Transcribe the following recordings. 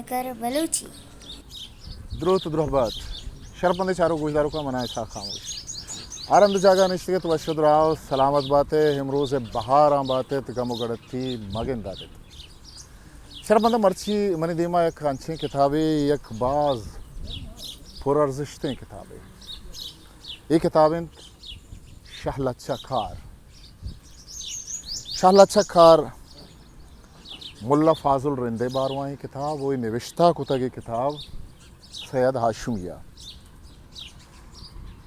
کر بلوچی۔ دروت و درہبات۔ شرپندیں چاروک گوشداروکاں، من آں اسحاق خاموش۔ ہر ہند جاگہ نشتگ ات، وش و دراہ و سلامت بات ئے۔ امروز بہاراں بات ات، غم و گڑتی مگندات ات۔ شرپنداں، مرچی منی دیما یک انچیں کتابے، یک باز پر ارزشتیں کتابے۔ اے کتاب انت شہ لچہ کار۔ شہ لچہ کار ملا فاضل رند ءِ بارواں اے کتاب، و اے نبشتہ کتگ اے کتاب سید ہاشمی ءَ۔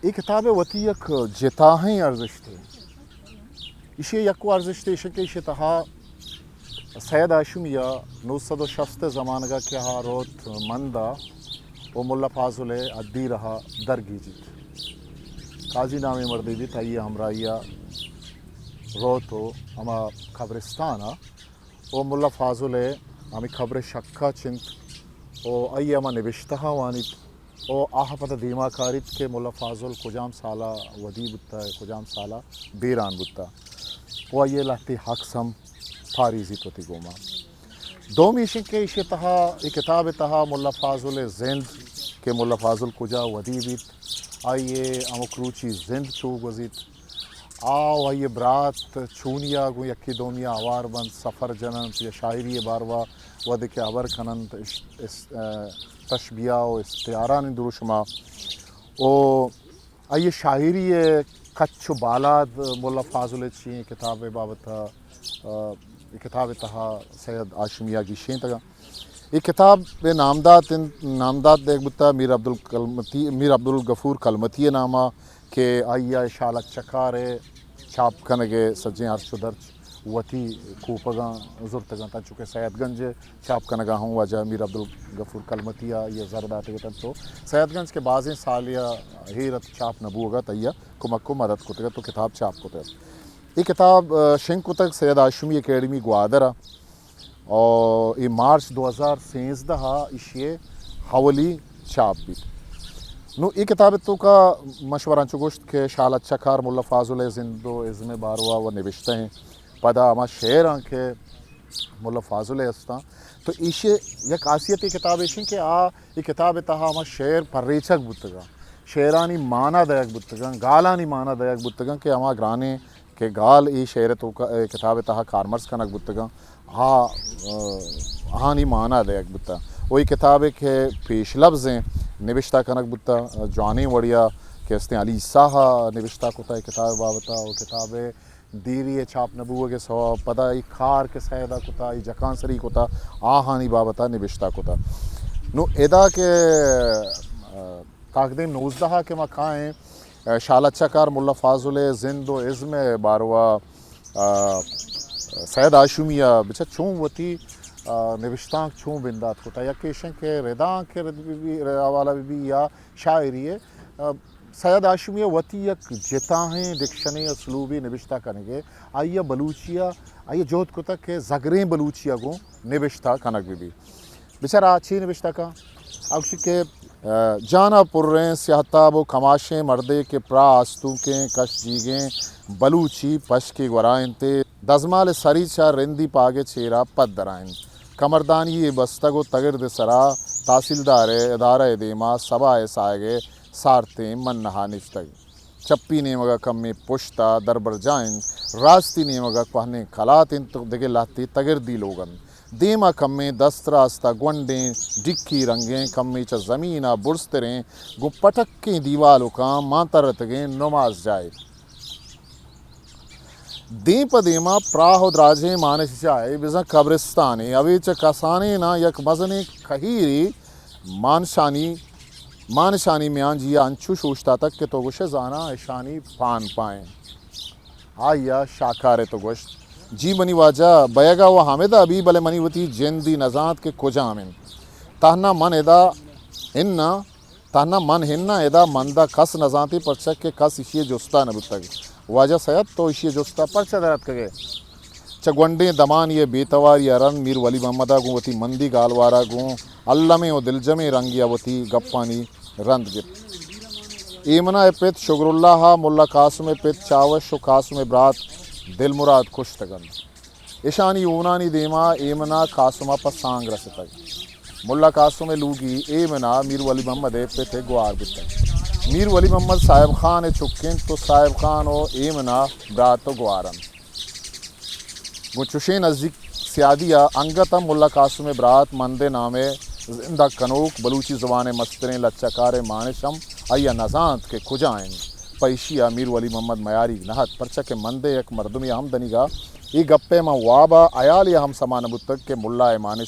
اے کتاب ءِ وتی یک جتاہیں ارزشتے۔ ایشی ءِ یکو ارزشت ایش کہ ایشی تہا سید ہاشمی ءَ نو سد و شست ءِ زمانگ ءَ کہ آ روت مند ءَ و ملا فاضل ءِ ادیرہ ءَ درگیجیت۔ قاضی نامیں مردے بیت، آئی ءِ ہمراہی ءَ روت و ہما قبرستان ءَ و ملا فاضل ءِ ہمے قبر ءِ شک ءَ چنت و آئی ءِ ہما نبشتہاں وانیت و آہاں پدا دیما کاریت کہ ملا فاضل کجام سال ءَ ودی بوتہ، کجام سال ءَ بیران بوتہ و آئی ءِ لہتے عکس ہم پاریزیت وتی گوما۔ دومی ایش انت کہ ایشی ءِ تہا، اے کتاب ءِ تہا ملا فاضل ءِ زند کہ ملا فاضل کجا ودی بیت، آئی ءِ ہمک روچی زند چو گوزیت، آ و آئی ءِ برات چونیا گوں یکے دومیا ہوار بنت، سفر جننت یا شاعری ءِ باروا وھدے کہ ہبر کننت، اش-، اس-، ا، تشبیہ و استعارانی دروشما و آئی ءِ شاعری ءِ کچ و بالاد ملا فاضل ءِ چی ایں کتاب ءِ بابت ءَ، ا، اے کتاب ءِ تہا سید ہاشمی ءَ گیشینتگ۔ اے کتاب ءِ نامدات انت، نامدات دئیگ بوتہ میر عبدالکلمتی، میر عبدالغفور کلمتی ءِ نام ءَ کہ آئی ءَ شہ لچہ کار ءِ چاپ کنگ ءِ سجیں ہرچ و درچ وتی کوپگاں زرتگ انت، انچو کہ سید گنج ءِ چاپ کنگ ءَ ہم واجہ میر عبدالغفور کلمتی ءَ آئی ءَ زر داتگ اتنت و سید گنج کہ بازیں سالے ءَ ایر ات چاپ نہ بوگ ءَ ات، آئی ءَ کمک و مدد کتگ ات و کتاب چاپ کتگ ات۔ اے کتاب، ا، شنگ کتگ سید ہاشمی اکیڈمی گوادر ءَ و اے مارچ دو ہزار سیزدہ ءَ ایشی ءِ اولی چاپ بیت۔ نوں اے کتاب ءِ توکا من شمارا انچو گوشت کہ شہ لچہ کار ملا فاضل ءِ زند و ازم ءِ باروا و نبشتہ ایں۔ پدا ہما شعراں کہ ملا فاضل ءِ استاں، تو ایشی یک خاصیت اے کتاب ایش انت کہ آ اے کتاب ءِ تہا ہما شعر پریچگ بوتگاں، شعرانی مانا دئیگ بوتگاں، گالانی مانا دئیگ بوتگاں کہ ہما گرانیں کہ گال اے شعر ءِ توکا، اے کتاب ءِ تہا کارمرز کنگ بوتگاں، آ، آہانی مانا دئیگ بوتہ۔ و اے کتابے کہ پیش لبزیں نبشتہ کنگ بوتہ، جوانیں وڑیا کہ استیں علی عیسیٰ ءَ نبشتہ کتہ اے کتاب ءِ بابت ءَ، و کتاب ءِ دیری ءَ چاپ نہ بوگ ءِ سوب ءَ پدا اے کار کہ سید ءَ کتہ، اے جکانسری کتہ، آہانی بابت ءَ نبشتہ کتہ۔ نوں ادا کہ، ا، تاکدیم نوزدہ ءَ کہ ما کائیں، ا، شہ لچہ کار ملا فاضل ءِ زند و ازم ءِ باروا، ا، سید ہاشمی ءَ بچار چون وتی، ا، نبشتانک چون بندات کتہ، یک ایش انت کہ ردانک ءِ رد بہ بی، حوالہ بہ بی یا شاعری ءِ، ا، سید ہاشمی ءَ وتی یک جتاہیں ڈکشنے اسلوبے نبشتہ کنگ ءِ، آئی ءَ بلوچی ءَ، آئی ءَ جہد کتگ کہ زگریں بلوچی ءَ گوں نبشتہ کنگ بہ بیت۔ بچار آ چے نبشتہ کن؟ آ گوشی کہ، ا، جان ءَ پریں سیاہ تاب و کماشیں مردے کہ پراہ آستونکیں کش جیگیں بلوچی پشکے گورا انتے، دزمال سری چہ رندی پاگ ءِ چیرا پد درائینت۔ کمردانی یے بستگ و تگرد ءِ سرا تحصیلدار ءِ ادارہ ءِ دیما سبا ءِ ساہگ ءِ سارتیں منہ ءَ نشتگ۔ چپی نیمگ ءَ کمیں پشت ءَ دربرجاہ انت، راستی نیمگ ءَ کوہنیں کلات انت و دگہ لہتے تگردی لوگ انت۔ دیم ءَ کمیں دست راست ءَ گونڈیں ڈکی رنگیں، کمے چہ زمین ءَ برزتریں، گوں پٹکیں دیوالوکاں مان ترتگیں نماز جاہے۔ دیم پہ دیما پراہ و دراجیں مانش جاہے، بزاں قبرستانے، اوے چہ کسانیناں یک مزنیں کہیرے مانشانی، مانشانی میانجی ءَ انچوش اوشتاتگ کہ تو گوشئے زاناں اشانی پان پائیں۔ آئی ءَ شاکارت و گوشت، جی منی واجہ، بئیگ ءَ و ہمدا بی، بلے منی وتی جندی نزانت کہ کجام انت۔ تہنا من ادا اناں، تہنا من اناں، ادا مند ءَ کس نزانتی، پرچا کہ کس ایشی ءِ جست ءَ نہ بوتگ۔ واجہ سید، تو ایشی ءِ جست ءَ پرچا در اتکگ ئے؟ چہ گونڈیں دمانی ءِ بے تواری ءَ رند میر ولی محمد ءَ گوں وتی مندی گالوار ءَ گوں المیں و دلجمیں رنگے ءَ وتی گپانی رند گپت۔ ایمن ءِ پت شگر اللہ ءَ ملا قاسم ءِ پت چاوش و قاسم ءِ برات دلمراد کشتگ انت۔ اشانی ہونانی دیما ایمن ءَ قاسم ءَ پہ سانگ رستگ۔ ملا قاسم ءِ لوگی ایمن ءَ میر ولی محمد ءِ پت ءِ گوار بوتگ۔ میر ولی محمد صاحب خان ءِ چک انت و صاحب خان و ایمن ءِ برات و گوار انت۔ گوں چشیں نزیک سیادی ءَ انگت ہم ملا قاسم ءِ برات مند ءِ نام ءِ زندگ کنوک بلوچی زبان ءِ مستریں لچہ کار ءِ مانش ہم آئی ءَ نہ زانت کہ کجا انت۔ پہ ایشی ءَ میر ولی محمد میاریگ نہ ات، پرچا کہ مند ءِ یک مردمے ءِ ہم دنیگا اے گپ ءِ ماں واب ءَ ہیالے ءَ ہم سما نہ بوتگ کہ ملا ءِ مانش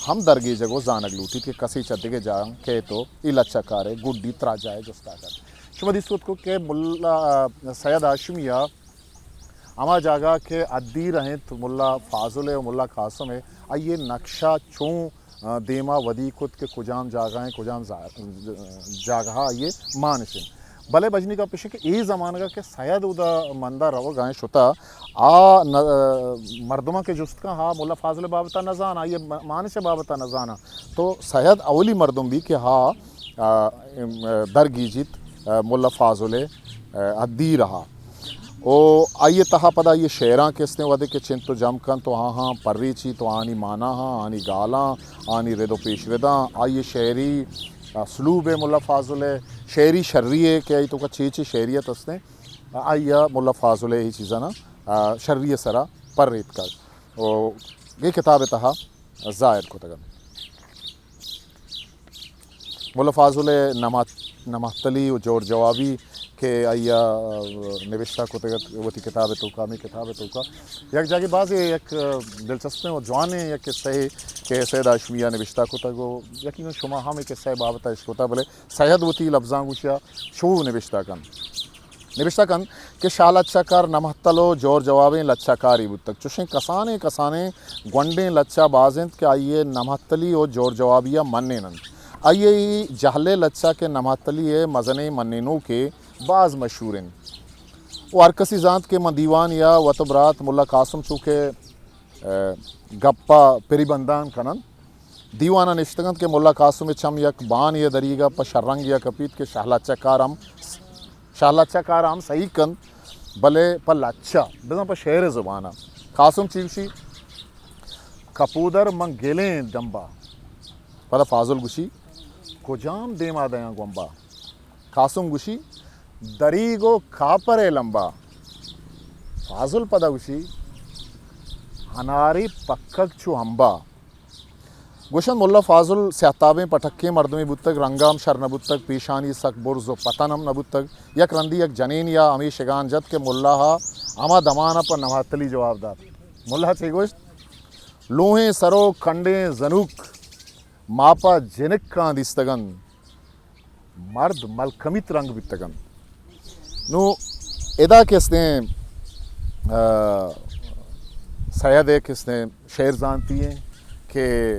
ہم درگیجگ و زانگ لوٹیت کہ کسے چہ دگہ جاہاں کئیت و اے لچہ کار ءِ گڈی تراجا ءِ جستا کنت۔ شما دیست کت کہ ملا، آ، سید ہاشمی ءَ ہما جاگہ کہ ادیر انت ملا فاضل ءِ و ملا قاسم ءِ، آئی ءِ نقشہ چون، آ، دیما ودی کت کہ کجام جاگہ انت، کجام زا-، جاگہ آئی ءِ مانش انت۔ بلے بژنی گپ اش کہ اے زمانگ ءَ کہ سید اودا مندا روگ ءَ انت شتا، آ ن-، مردماں کہ جست کن، ہا ملا فاضل ءِ بابت ءَ نہ زاناں، آئی ءِ م-، مانش ءِ بابت ءَ نہ زاناں۔ تو سید اولی مردم بی کہ ہا، آ، ام، درگیجیت، آ، ملا فاضل ءِ، آ، ادیر ءَ۔ او آئی ءِ تہا پدا آئی ءِ شعراں کہ استیں وھدے کہ چنت و جم کنت و آہاں پریچیت و آہانی معناہاں، آہانی گالاں، آہانی رد و پیش رداں، آئی ءِ شعری اسلوب ءِ، ملا فاضل ءِ شعری شری ءِ کہ آئی توکا چے چے شعریت استیں، آئی ءَ ملا فاضل ءِ اے چیزاں، آ، شری ءِ سرا پر ریتکگ و اے کتاب ءِ تہا ظاہر کتگ انت۔ ملا فاضل ءِ نماہ-، نماہتلی و جور جوابی کہ آئی ءَ نبشتہ کتگ ات وتی کتاب ءِ توکا، ہمے کتاب ءِ توکا یک جاگے بازیں یک دلچسپیں و جوانیں یک قصہ ئے کہ سید ہاشمی ءَ نبشتہ کتگ و یقیناً شما ہم اے قصہ ءِ بابت ءَ اشکتہ، بلے سید وتی لبزاں گوشیا شو نبشتہ کنت۔ نبشتہ کنت کہ شاہ لچہ کار نمہتل و جور جوابیں لچہ کارے بوتگ۔ چوشیں کسانیں کسانیں گونڈیں لچہ باز انت کہ آئی ءِ نمہتلی و جور جوابی ءَ منین انت۔ آئی ءِ اے جہل ءِ لچہ کہ نمہتلی ءِ مزنیں منینوکے باز مشہور انت۔ و ہر کسی زانت کہ من دیوانی ءَ وت و برات ملا قاسم چو کہ، ءَ، گپ ءَ پری بندان کنن۔ دیوان ءَ نشتگ انت کہ ملا قاسم ءِ چم یک بانے ءِ دریگ ءَ پہ شررنگے ءَ کپیت کہ شاہ لچہ کار ہم، شاہ لچہ کار ہم سہی کنت، بلے پہ لچہ، بزاں پہ شعر ءِ زبان ءَ۔ قاسم چی گوشی؟ کپودر من گلیں ڈمبا۔ پدا فاضل گوشی، کجام دیما دیاں گومبا؟ قاسم گوشی، دریگ و کاپر ءِ لمبا۔ فاضل پدا گوشی، اناری پکگ چو امبا۔ گوشنت ملا فاضل سیاہ تابیں پٹکیں مردمے بوتگ، رنگ ءَ ہم شر نہ بوتگ، پیشانی سک برز و پتن ہم نہ بوتگ۔ یک رندی یک جنینے ءَ ہمے شگان جت کہ ملا ءَ ہما دمان ءَ پہ نمہتلی جواب دات۔ ملا ءَ چے گوشت؟ لوہیں سر و کنڈیں زنوک ما پہ جنکاں دیستگ انت۔ مرد ملکمیت رنگ بیتگ انت۔ نوں ادا کہ استیں، آ، سید ءِ کہ استیں شعر زانتی ایں کہ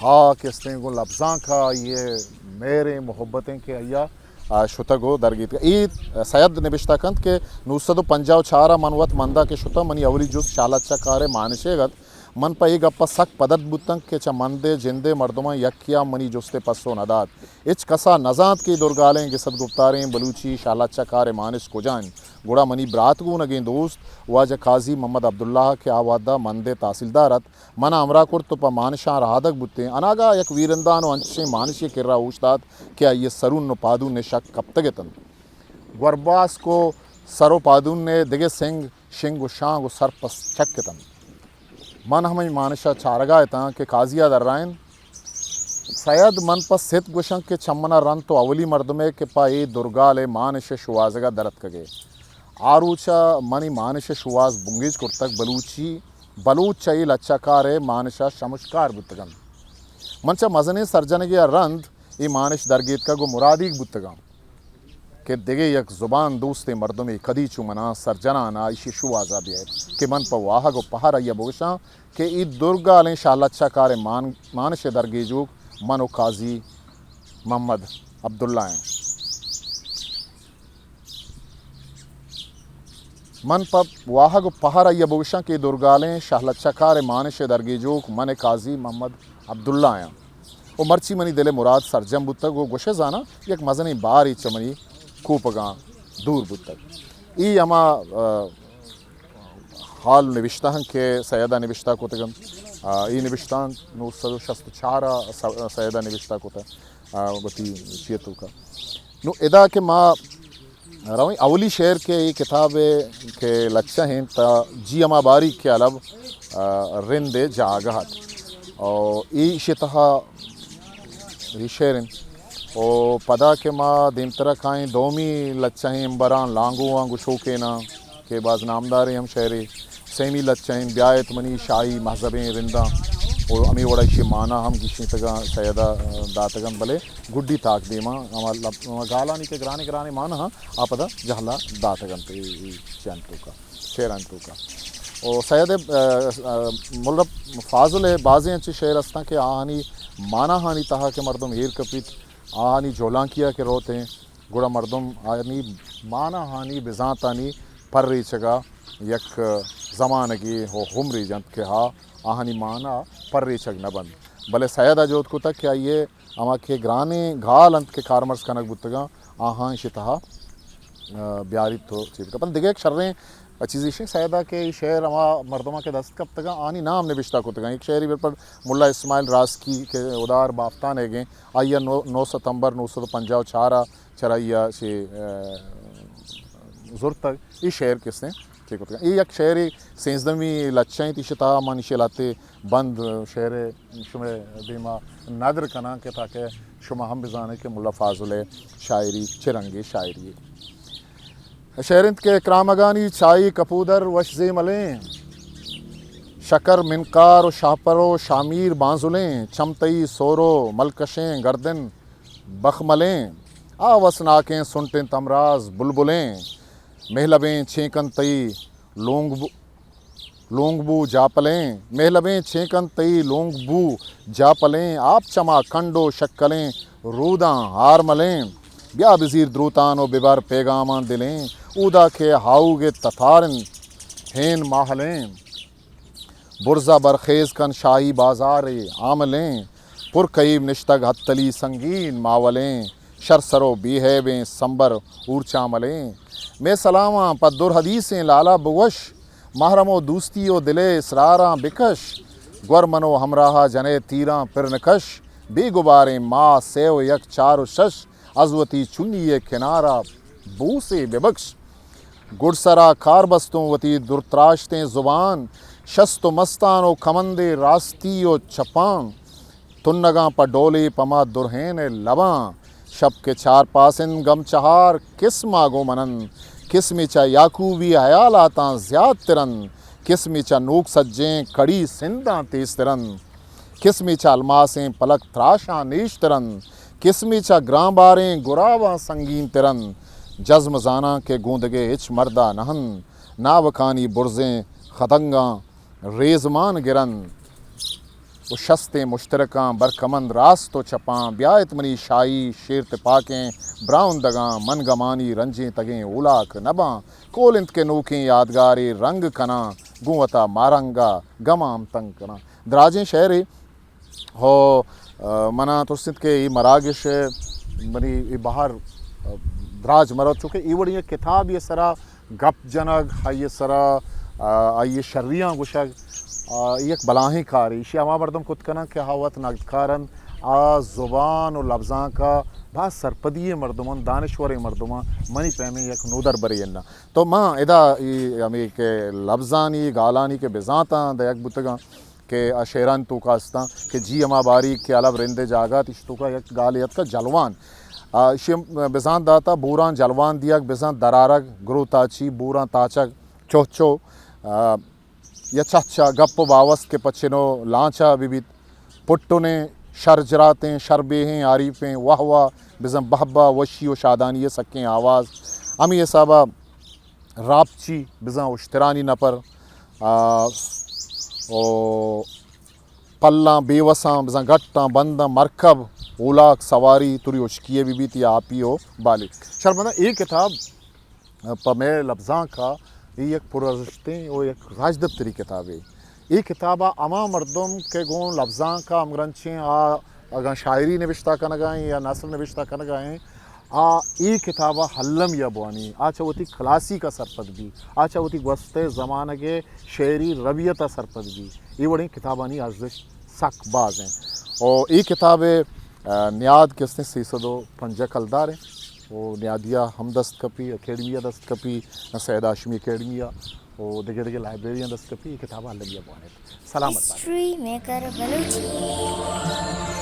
ہا کہ استیں گوں لبزانک ءَ آئی ءِ مہریں محبتیں کہ آئی ءَ، آ، شتگ و درگیتگ۔ اے سید نبشتہ کنت کہ نو سد و پنجاہ و چار ءَ من وت مندا کہ شتاں، منی اولی جست شاہ لچہ کار ءِ مانشیگ ات۔ من پہ اے گپ ءَ سک پدرد بوتاں کہ چہ مند ءِ جند ءِ مردماں یکے ءَ منی جست ءِ پسو نہ دات۔ ہچ کس ءَ نہ زانت کہ اے درگالیں گسد گپتاریں بلوچی شاہ لچہ کار ءِ مانش کجا انت۔ گڑا منی برات گونگیں دوست واجہ قاضی محمد عبداللہ کہ آ وہد ءَ مند ءِ تحصیلدار ات، من ءَ ہمراہ کرت و پہ مانشاں رہادگ بوتیں۔ اناگاہ یک ویرندان و انچشیں مانشے کرا اوشتات کہ آئی ءِ سرون و پادون ءِ شک کپتگ اتنت۔ گورباسک و سر و پادون ءِ دگہ سنگ شنگ و شانگ و سرپس چک اتنت۔ من ہمے مانش ءَ چارگا اتاں کہ قاضی ءَ درائینت۔ سید، من پہ ست گوشاں کہ چہ من ءَ رند تو اولی مردمے کہ پہ اے درگال ءِ مانش ءِ شوہازگ ءَ در اتکگ ئے۔ آ روچ ءَ من اے مانش ءِ شوہاز بنگیج کرتگ، بلوچی، بلوچ چہ اے لچہ کار ءِ مانش ءَ شمشکار بوتگ انت۔ من چہ مزنیں سرجنگے ءَ رند اے مانش درگیتکگ و مرادیگ بوتگاں۔ کہ دگہ یک زبان دوستیں مردمے کدی چو منا سرجنان ءَ ایشی شوہاز ءَ بیائیت کہ من پہ واہگ و پہر آئی ءَ بگوشاں کہ اے درگالیں شاہ لچہ کار ءِ مان-، مانش ءِ درگیجوک من و قاضی محمد عبداللہ آں۔ من پہ واہگ و پہر آئی ءَ بگوشاں کہ اے درگالیں شاہ لچہ کار ءِ مانش ءِ درگیجوک من قاضی محمد عبداللہ آں۔ و مرچی منی دل ءِ مراد سرجم بوتگ و گوشئے زاناں یک مزنیں بارے چہ منی کوپگاں دور بوتگ۔ اے ہما، آ، حال نبشتہ انت کہ سید ءَ نبشتہ کتگ انت۔ آ، اے نبشتانک نو سد و شست و چار ءَ س-، سید ءَ نبشتہ کتہ، آ، وتی چی ءِ توکا۔ نو ادا کہ ما رویں، اولی شعر کہ اے کتاب ءِ کہ لچہ انت، جی ہما باریک کہ الب، آ، رند ءِ جاگہ ات۔ او ایشی تہا اے شعر انت۔ او پدا کہ ما دیمترا کائیں، دومی لچہ ایں امبراں لانگواں گشوکیناں کہ باز نامداریں ہم شعرے۔ سیمی لچہ ایں بیایت منی شاہی مہذبیں رنداں۔ او ہمے وڑا ایشی مانا ہم گیشینتگاں سیدا داتگاں، بلے گڈی تاک دیما ہما لب-، ہما گالانی کہ گرانے گرانے مانا ہاں آ پدا جہلا داتگنت اے، اے چیانی توکا، شعرانی توکا۔ او سید، آ، آ، ملا فاضل ءِ بازیں انچیں شعر استاں کہ آہانی ماناہانی تہا کہ مردم ایر کپیت، آہانی جہلانکیا کہ روتیں، گڑا مردم آہانی ماناہانی بزانتانی پریچگا یک زمانگے و عمرے جنت کہ ہا آہانی مانا پریچگ نہ بنت۔ بلے سید ءَ جہد کتگ کہ آئی ءِ ہما کہ گرانیں گال انت کہ کارمرز کنگ بوتگاں، آہاں ایشی تہا، آ، بیاریت و چی بکن۔ بلے دگہ یک شریں چیزے ایش انت سید ءَ کہ اے شعر ہما مردماں کہ دست کپتگاں، آہانی نام نبشتہ کتگاں۔ یک شعرے بالپرد ملا اسماعیل راسکی کہ ہدار بافتان ئیگیں، آئی ءَ نو، نو ستمبر نو سد و پنجاہ و چار ءَ چرائی ءَ چہ، آ، زرتگ۔ اے شعر کسیں چی کتگاں۔ اے یک شعرے سیزدہمی لچہ انت، ایشی تہا من ایشی لہتے بند شعر شمئے دیما ندر کناں کہ تاکہ شما ہم بزانیں کہ ملا فاضل ءِ شاعری چہ رنگے شاعری یے۔ شعر انت کہ کرامگانی چائی کپودر وش زیملیں، شکر منقار و شاپر و شامیر بانزلیں، چم تئی سور و ملکشیں گردن بخملیں، آوسناکیں سنٹیں تمراز بلبلیں، مہلبیں چینکن تئی لونگ بو-، لونگ بو جاپلیں، مہلبیں چینکن تئی لونگ بو جاپلیں، آپ چما کنڈ و شکلیں روداں ہارملیں، بیا بزیر دروتان و ببر پیغاماں دلیں، اودا کہ ہاؤگ تتار انت ہین ماہلیں۔ برزا برخیز کن شاہی بازار ءِ عاملیں، پر کئیب نشتگ ہتلی سنگین ماولیں، شر سر و بے ہیبیں سمبر اورچاملیں۔ مئے سلاماں پہ در حدیثیں لالا بگوش، محرم و دوستی و دل ءِ اسراراں بکش، گور من و ہمراہ ءَ جنئے تیراں پر نکش، بے گباریں ماہ سئے و یک چار و شش، از وتی چنی ءِ کنارا بوسے ببکش۔ گڈسرا کار بستوں وتی درتراشتیں زبان، شست و مستان و کمندے راستی و چپاں، تنگاں پہ ڈولے پہ ما درہین ءِ لباں۔ شپ کہ چار پاس انت گم چہار قسما گوں من انت، قسمے چہ یعقوبی حیالاتاں زیات تر انت، قسمے چہ نوک سجیں کڑی سنداں تیز تر انت۔ قسمے چہ الماسیں پلک تراشاں نیشتر انت، قسمے چہ گرانباریں گراباں سنگین تر انت۔ جزم زاناں کہ گوں دگہ ہچ مردا نہ انت، ناوکانی برزیں خدنگاں ریزمان گر انت و شستیں مشترکاں برکمند راست و چپاں۔ بیایت منی شاہی شیر تپاکیں براہندگاں، من گمانی رنجیں تگیں اولاک نہ باں۔ کول انت کہ نوکیں یادگارے رنگ کناں، گوں وتا مارنگا گماں ہم تنگ کناں۔ دراجیں شعرے۔ ہو، آ، منا ترس انت کہ اے مراگش ءَ منی اے بہر، آ، دراج مرو، چونکہ اے وڑیں یک کتابے ءِ سرا گپ جنگ، آئی ءِ سرا، آ، آئی ءِ شریاں گوشگ، آ، اے یک بلاہیں کارے۔ ایشی ہما مردم کت کناں کہ آ وت نگدکار انت، آ زبان و لبزانک ءَ باز سرپدی ءِ مردم انت، دانشوریں مردم انت، منی پیمیں یک نودربرے انت۔ تو من ادا اے ہمے کہ لبزانی، گالانی کہ بزانتاں دئیگ بوتگاں، کہ آ شعرانی توکا استاں کہ جی ہما باریک کہ الب رند ءِ جاگہ ات، ایشی توکا یک گالے اتکا جلوان۔ آ، ایشی بزاں داتا بوراں جلوان دیگ، بزاں درآرگ، گروتاچی، بوراں تاچگ، چوہ چوہ، آ، یا چہ چہ گپ و باوست کہ پہ چن و لانچا بہ بیت، پٹنیں، شر جراتیں، شر بیہیں، آریپیں، واہ واہ، بزاں بہ بہ، وشی و شادانی ءِ سکیں آواز۔ ہمے حسابا راپچی، بزاں اشترانی نپر، آ، او پلاں، بیوساں، بزاں گٹاں، بنداں، مرکب، اولاک، سواری، تری ہشکی ءَ بہ بیت یا آپی و بالی۔ شرمندہ اے کتاب پہ مئے لبزانک ءَ اے یک پرارزشتیں و یک راجدپتری کتابے۔ اے کتاب ءَ ہما مردم کہ گوں لبزانک ءَ ہمگرنچیں، آ اگاں شاعری نبشتہ کنگ ءَ ایں یا نثر نبشتہ کنگ ءَ ایں، آ اے کتاب ءَ المی ءَ بوانی، آ چہ وتی کلاسیک ءَ سرپد بی، آ چہ وتی گوستہ زمانگ ءِ شعری ربیت ءَ سرپد بی، اے وڑیں کتابانی ارزشت سک باز ایں۔ و اے کتاب ءِ، آ، نیاد کہ استیں سیصد و پنجاہ کلدار ایں۔ و نیادی ءَ ہم دست کپی، اکیڈمی ءَ دست کپی، سید ہاشمی اکیڈمی ءَ، و دگہ دگہ لائبریریاں دست کپی، اے کتاب ءَ المی ءَ بوانیت۔ سلامت بات۔ ہسٹری میکر بلوچی۔